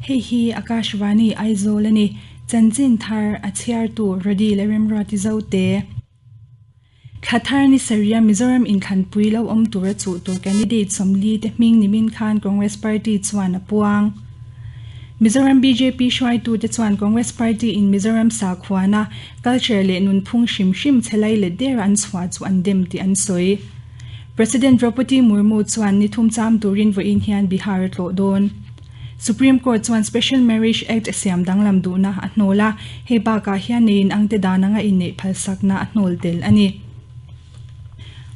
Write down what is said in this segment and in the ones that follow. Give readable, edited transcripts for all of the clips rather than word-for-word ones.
Hei hi Akashvani Aizawl a ni. Chanchin thar a chhiartu Rody Lalremruati Zote. Thla thar ni sarih a Mizoram inthlanpui lo awm tura chuh tur candidate 40 te hming nimin khan Congress Party chuan a puang. Mizoram bjp hruaitute chuan Congress Party in Mizoram sakhuana, culture leh nunphung hrim hrim chhe lai let der an chhuah chu an dem tih an sawi. President Draupadi Murmu chuan ni thum cham turin vawiin hian Bihar a tlawh dawn. Supreme Court chuan Special Marriage Act a siam danglam duhna a hnawl a, hei bakah hian nei inangte dan anga inneih phalsakna a hnawl tel a ni.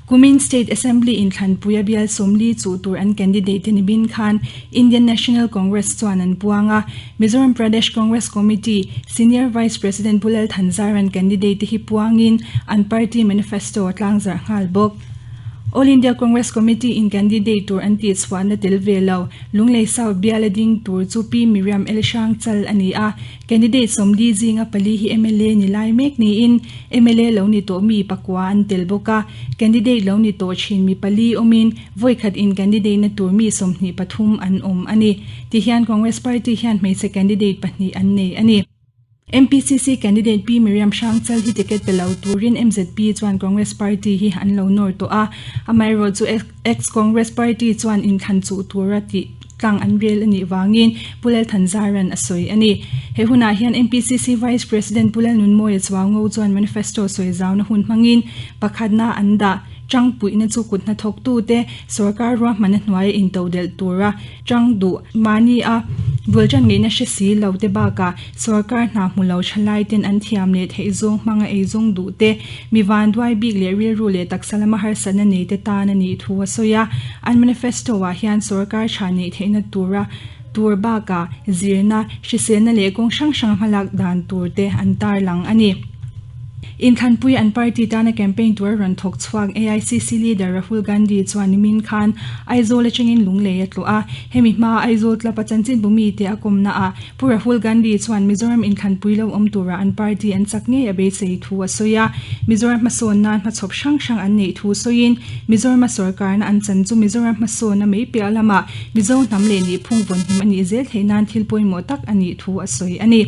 Kumin State Assembly inthlanpui a bial 40 chuh tur an candidate te ni bin khan Indian National Congress chuan an puang a, Mizoram Pradesh Congress Committee Senior Vice President Pu Lal Thanzaran candidate te hi puangin an party manifesto a tlangzarh nghal bawk. All India Congress Committee in candidate tur an tihchhuahna tel ve lo, Lunglei South biala ding tur chu Pi Miriam L Hrangchal a ni a, candidate 40 zinga pali hi mla ni lai mek niin mla lo ni tawh mi pakua an tel bawk a, candidate lo ni tawh thin mi pali awmin vawikhat in candidate na tur mi 23 an awm a ni. Tihian Congress Party hian hmeichhe candidate pahnih an nei a ni. MPCC candidate Pi Miriam Hrangchal hi ticket pe lo turin MZP chuan Congress Party hi an lo nawr tawh a, amaherawh chu ex-Congress Party chuan inthlan chuh tura tih tlang an rel a nih vangin Pu Lalthanzaran a sawi a ni. He hunah hian MPCC Vice President Pu Lalnunmawia Chuango chuan manifesto sawi zauna hun hmangin pakhatna an dah tangpuihna chu kut hnathawktute sorkar ruahmanna hnuaia intodelh tura Chang duh mahni a bul tan ngeihna hre si lo te bakah sorkar hna hmu lo thalai ten an thiam leh theih zawng hmanga ei zawng duh te, mi vanduai bik leh rilru leh taksa lama harsatna nei te tan a nih thu a sawi a. An manifesto ah hian sorkar tha neih theihna tura tur bakah zirna, hriselna leh kawng hrang hrang hmalak dan tur te an tarlang a ni. Inthlanpui an party tana campaign tur a rawn thawk chhuak AICC leader Rahul Gandhi chuan nimin khan Aizawl atangin Lunglei a tlawh a. Hemi hmaa Aizawl club a chanchinbu mite a kawmna ah Pu Rahul Gandhi chuan Mizoram inthlanpui lo awm tura an party an chak ngei a beisei thu a sawi a. Mizoram hmasawn nan hmachhawp hrang hrang an neih thu sawiin Mizorama sorkarna an chan chu Mizoram hmasawna mai piah lamah Mizo hnam leh nihphung vawnhim a nih zel theih nan thil pawimawh tak a nih thu a sawi a ni.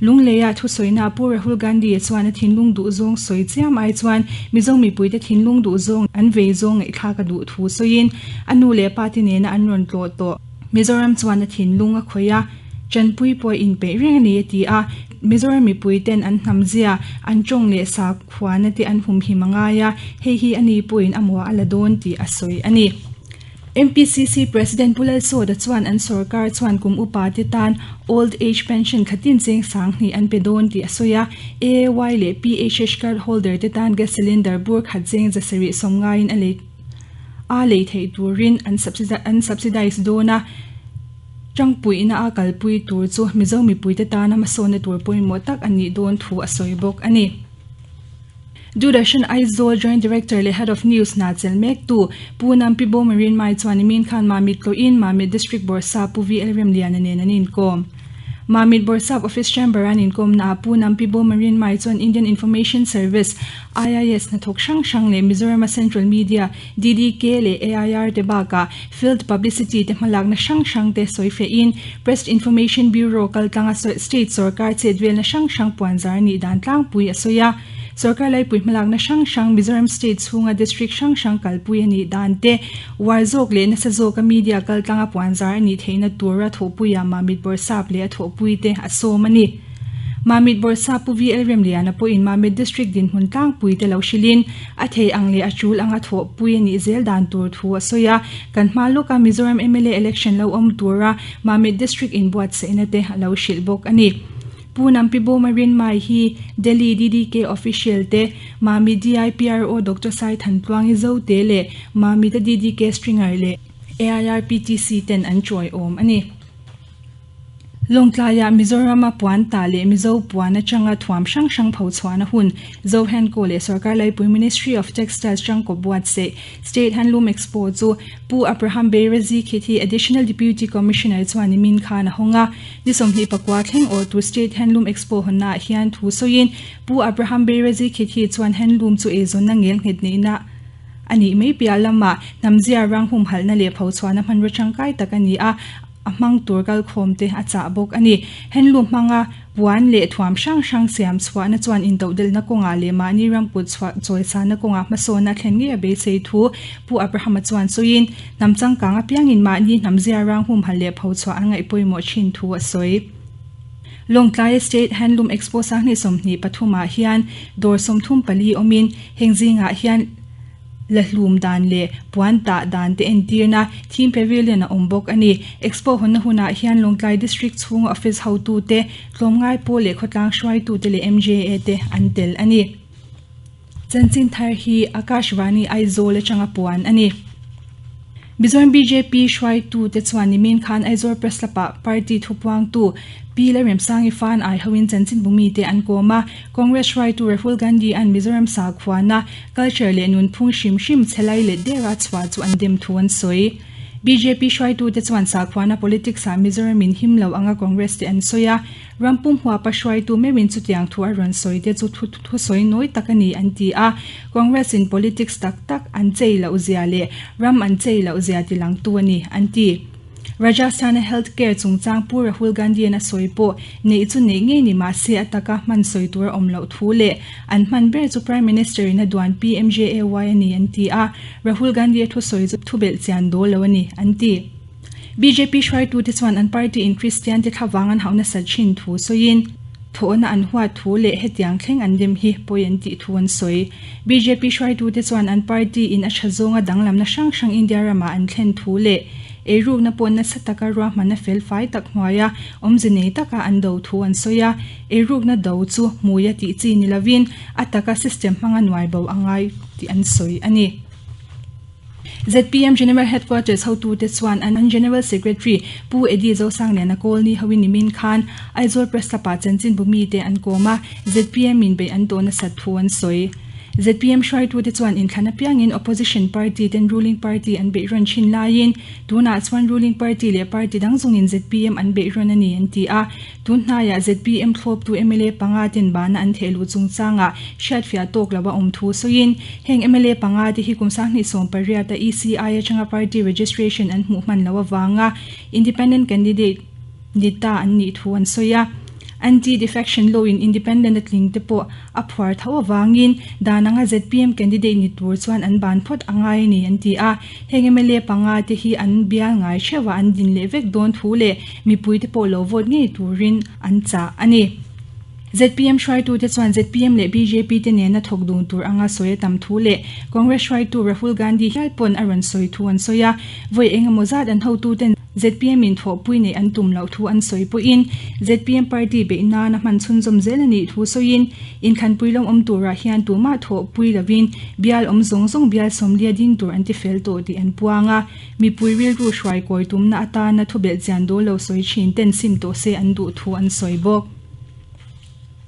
Lungleia thusawiina Pu Rahul Gandhi chuan a thinlung duh zawng sawi chiam ai chuan Mizo mipuite thinlung duh zawng an vei zawng ngaihthlak a duh thu sawiin a nu leh pa te nena an rawn tlawh tawh. Mizoram chuan a thinlung a khawih a, tanpui pawh a inpeih reng a ni a ti a. Mizoram mipuiten an hnamzia, an tawng leh sakhuana te an humhim a ngai a, hei hi a ni pawhin a muah a la dawn tih a sawi a ni. MPCC President Pu Lalsawta chuan an sorkar chuan kum upa te tan Old Age Pension khatin cheng 2000 an pe dawn tih a sawi a, AAY leh PHH card holder te tan gas cylinder bur khat cheng 790 in a lei a lei theih turin an an subsidize dawn a, tangpuihna a kalpui tur chu Mizo mipuite tana hmasawnna tur pawimawh tak a nih dawn thu a sawi bawk a ni. Doordarshan Aizawl Joint Director leh Head of News hna chelh mek tu Pu Nampi Bawmarin Mai chuan nimin khan Mamit tlawhin Mamit District Bawrhsap Pu VL Remliana nen an inkawm. Mamit Bawrhsap Office Chamber an inkawmna ah Pu Nampi Bawmarin Mai chuan Indian Information Service, IIS, hnathawk hrang hrang leh Mizorama Central Media, DDK leh AIR te bakah Field Publicity te hmalakna hrang hrang te sawi fehin Press Information Bureau kaltlanga State sorkar chetvelna hrang hrang puanzar nih dan tlangpui a sawi a. Sorkar laipui hmalakna hrang hrang Mizoram State chhunga District hrang hrang kalpui a nih dan te, uar zawk leh nasa zawka media kaltlanga puanzar a nih theihna tura thawhpuia Mamit Bawrhsap leh a thawhpui te a sawm a ni. Mamit Bawrhsap Pu VL Remliana pawhin Mamit District dinhmun tlangpui te lo hrilhin a thei ang leh a tul anga thawhpui a nih zel dan tur thu a sawi a. Kan hma lawka Mizoram mla election lo awm tura Mamit District inbuatsaihna te a lo hrilh bawk a ni. Pu Nampi Bawma Rinmai hi Delhi DDK official te, Mamit DIPRO Doctor Sai Thantluangi Zote leh Mamit-a DDK Stringer leh AIRPTC ten an chawiawm a ni. Lawngtlaiah Mizorama puan tah leh Mizo puan atanga thuam hrang hrang pho chhuahna hun Zohenko leh Sorkar Laipui Ministry of Textiles tangkaw buatsaih State Handloom Expo chu Pu Abraham Beirazi Khithi Additional Deputy Commissioner chuan nimin khan a hawng a. Ni 29 thleng awrtu State Handloom Expo hawnnaah hian thu sawiin Pu Abraham Beirazi Khithi chuan handloom chu eizawnna ngel nghet neihna a nih mai piah lamah hnamzia rang humhalhna leh pho chhuahna hmanraw tangkai tak a ni a. a hmang tur kalkhawm te a chah bawk a ni. Handloom hmanga puan leh thuam hrang hrang siam chhuahna chuan intodelhna kawngah leh mahni ram kut chhuah chawisanna kawngah hmasawnna a thlen ngei a beisei thu Pu Abraham-a chuan sawiin, hnam changkang apiangin mahni hnam ziarang humhalh leh pho chhuah an ngaih pawimawh thin thu a sawi. Lawngtlai State Handloom Expo 2023 ah hian dawr 34 awmin heng zingah hian la hlum dan leh puan tah dan te entirna Theme Pavilion a awm bawk a ni. Expo hawnna hunah hian Lawngtlai District chhunga office hotute, tlawmngai pawl leh khawtlang hruaitute leh MJA te an tel a ni. Chanchin thar hi Akashvani Aizawl atanga puan a ni. Mizoram bjp hruaitute chuan nimin khan Aizawl Press Club-ah party thupuangtu Pi Lalremsangi Fan aihoin chanchinbu mite an kawm a. Congress hruaitu Rahul Gandhi-a'n Mizoram sakhuana, culture leh nunphung hrim hrim chhe lai let dera chhuah chu an dem thu an sawi. Bjp hruaitute chuan sakhuana politics-ah Mizoramin him lo anga Congress te an sawi a. Ram pum huapa hruaitu meuhin chutiang thu a rawn sawi te chu thusawi nawi tak a ni an ti a. Congress-in politics tak tak an chei loh zia leh ram an chei loh zia tilangtu a ni an ti. Rajasthan-a health care chungchang Pu Rahul Gandhi-a'n a sawi pawh neih chu neih ngei ni mah se a taka hman sawi tur a awm loh thu leh an hman ber chu Prime Minister-in a duan PMJAY a ni an ti a, Rahul Gandhi-a thusawi chu thubelh chian dawl lo a ni an ti. Bjp hruaitute chuan an party-in Kristian-te thlavang an hauh nasat thin thu sawiin thawhna an huat thu leh hetiang thleng an dem hi pawi an tih thu an sawi. Bjp hruaitute chuan an party-in a tha zawnga danglamna hrang hrang India ramah an thlen thu leh eirukna pawh nasa taka ruahmanna felfai tak hnuaia awmze nei taka an do thu an sawi a, eirukna do chu hmuia tih chi ni lovin a taka system hmanga nuai bo a ngai tih an sawi a ni. Zpm General Headquarters hotute chuan an General Secretary Pu Eddie Zosangliana Kawlni hoin nimin khan Aizawl Press Club-ah chanchinbu mite an kawm a, zpm in beih an tawh nasat thu an sawi. Zpm hruaitute chuan inthlan apiangin Opposition Party ten Ruling Party an beih rawn thin laiin tunah chuan Ruling Party leh Party dang zawngin zpm an beih rawn a ni an ti a. Tun hnaiah zpm thlawptu mla panga ten bana an theh luh chungchangah hriatfiah tawk lo a awm thu sawiin, heng mla panga te hi kum 2018 a ECI atanga party registration an hmuh hman loh avanga independent candidate ni ta an nih thu an sawi a. Anti-defection law in independent a tling te pawh a phuar tho avangin dan anga zpm candidate ni tur chuan an ban phawt a ngai a ni an ti a. Heng mla panga te hi an bial ngai theuh a, an din leh vek dawn thu leh mipui te pawh lo vote ngei turin an chah a ni. Zpm hruaitute chuan zpm leh bjp te nena thawk dun tur anga sawi a tam thu leh Congress hruaitu Rahul Gandhi hial pawn a rawn sawi thu an sawi a, vawi eng emaw zat an hotuten zpm in thawhpui neih an tum loh thu an sawi pawhin zpm party beih nana hman chhunzawm zel a nih thu sawiin Inthlanpui lo awm turah hian tumah thawhpui lovin bial awm zawng zawng bial sawmlia ding tur an ti fel tawh tih an puang a, mipui rilru hruai kawi tumna atana thubelh chian dawl lo sawi thin ten sim tawh se an duh thu an sawi bawk.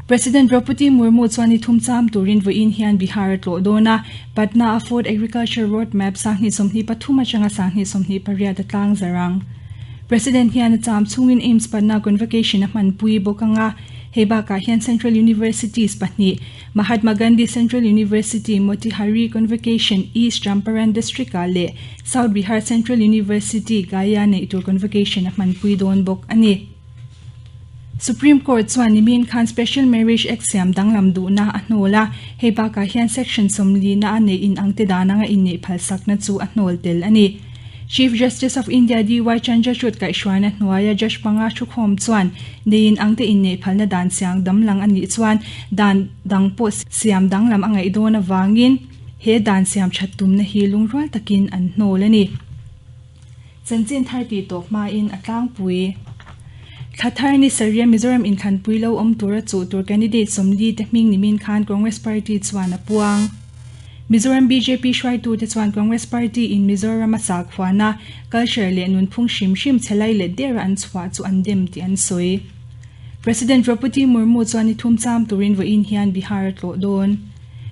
President Draupadi Murmu chuan ni thum cham turin vawiin hian Bihar a tlawh dawn a, Patna a Food Agriculture Road Map 2023 atanga 2028 a tlang zar ang. President hian a cham chhungin AIIMS Patna Convocation a hmanpui bawk ang a, Hei bakah hian Central Universities pahnih, Mahatma Gandhi Central University Motihari Convocation East Champaran District-ah leh South Bihar Central University Gaya neih tur Convocation a hmanpui dawn bawk a ni. Supreme Court chuan nimin khan Special Marriage Act siam danglam duhna a hnawl a, hei bakah hian Section 40 a neih inangte dan anga inneih phalsakna chu a hnawl tel a ni. Chief Justice of India DY Chandrachud kaihhruaina hnuaia judge panga thukhawm chuan neiin angte inneih phalna dan siang damlang a nih chuan dan dang pawh siam danglam a ngaih dawn avangin he dan siam that tumna hi lungrual takin an hnawl a ni. Chanchin thar tih tawp hmain a tlangpui. Thla thar ni sarih a Mizoram inthlanpui lo awm tura chuh tur candidate 40 te hming nimin khan Congress Party chuan a puang. Mizoram bjp hruaitute chuan Congress Party in Mizoram a sakhuana, culture leh nunphung hrim hrim chhe lai let dera an chhuah chu an dem tih an sawi. President Draupadi Murmu chuan ni thum cham turin vawiin hian Bihar a tlawh dawn.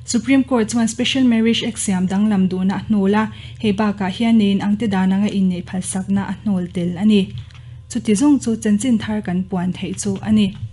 Supreme Court chuan Special Marriage Act siam danglam duhna a hnawl a, hei bakah hian neiin angte dan anga inneih phalsakna a hnawl tel a ni. Chuti zawng chu chanchin thar kan puan theih chu a ni.